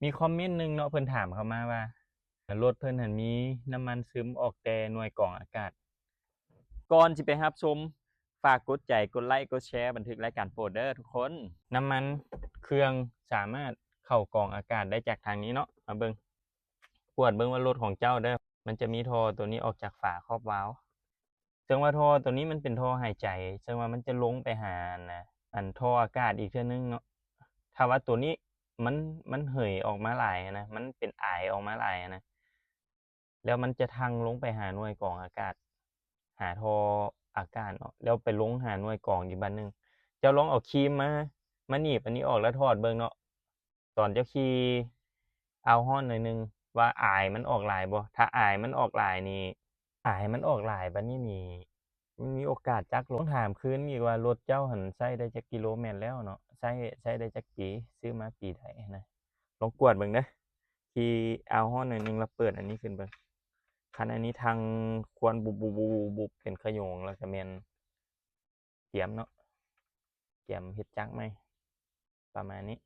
ມີຄອມເມັນໜຶ່ງເນາະ ເພິ່ນຖາມເຂົ້າມາວ່າ ລົດເພິ່ນຫັ້ນມີນ້ຳມັນຊຶມອອກແຕ່ໜ່ວຍກອງອາກາດ. ກ່ອນຊິໄປຮັບຊົມ ຝາກກົດໃຈ ກົດໄລ ກົດແຊ ບັນທຶກລາຍການໂປດເດີທຸກຄົນ. ນ້ຳມັນເຄື່ອງສາມາດເຂົ້າກອງອາກາດໄດ້ຈາກທາງນີ້ເນາະ. ມາເບິ່ງ ກວດເບິ່ງວ່າລົດຂອງເຈົ້າເດີ ມັນຈະມີທໍ່ໂຕນີ້ອອກຈາກຝາຂອບວາວ. ເຊິ່ງວ່າທໍ່ໂຕນີ້ມັນເປັນທໍ່ຫາຍໃຈ ເຊິ່ງວ່າມັນຈະລົງໄປຫາ ອັນນະ ອັນທໍ່ອາກາດອີກເທື່ອໜຶ່ງເນາະ. ຖ້າວ່າໂຕນີ້ມັນ ມັນເຫີຍອອກມາຫຼາຍນະ ມັນເປັນອາຍອອກມາຫຼາຍນະ ແລ້ວມັນຈະທັ່ງລົງໄປຫາໜ່ວຍກອງອາກາດ ຫາທໍ່ອາກາດເນາະ ແລ້ວໄປລົງຫາໜ່ວຍກອງອີກບາດໜຶ່ງ. ເຈົ້າລອງເອົາຄີມມາ ມາໜີບອັນນີ້ອອກແລ້ວຖອດເບິ່ງເນາະ. ຕອນເຈົ້າຂີ່ ເອົາຮ້ອນໜ້ອຍໜຶ່ງ ວ່າອາຍມັນອອກຫຼາຍບໍ່? ຖ້າອາຍມັນອອກຫຼາຍນີ້ ອາຍມັນອອກຫຼາຍບາດນີ້ນີ້ ມັນມີໂອກາດຈັກລົງ. ຖາມຄືນອີກວ່າ ລົດເຈົ້າຫັ້ນໃຊ້ໄດ້ຈັກກິໂລແມັດແລ້ວເນາະ? ໃຊ້ ໃຊ້ໄດ້ຈັກປີ? ຊື້ມາປີໃດຫັ້ນນະ? ລອງກວດເບິ່ງເດີ. ທີ່ເອົາຮ້ອນໜ້ອຍໜຶ່ງ ແລ້ວເປີດອັນນີ້ຂຶ້ນເບິ່ງ. ຄັນອັນນີ້ທັ່ງຄວັນບຸບໆໆໆ ເປັນຂະໂຫຍງ ແລ້ວກະແມ່ນກຽມເນາະ ກຽມເຮັດຈັກໃໝ່ ປະມານນີ້.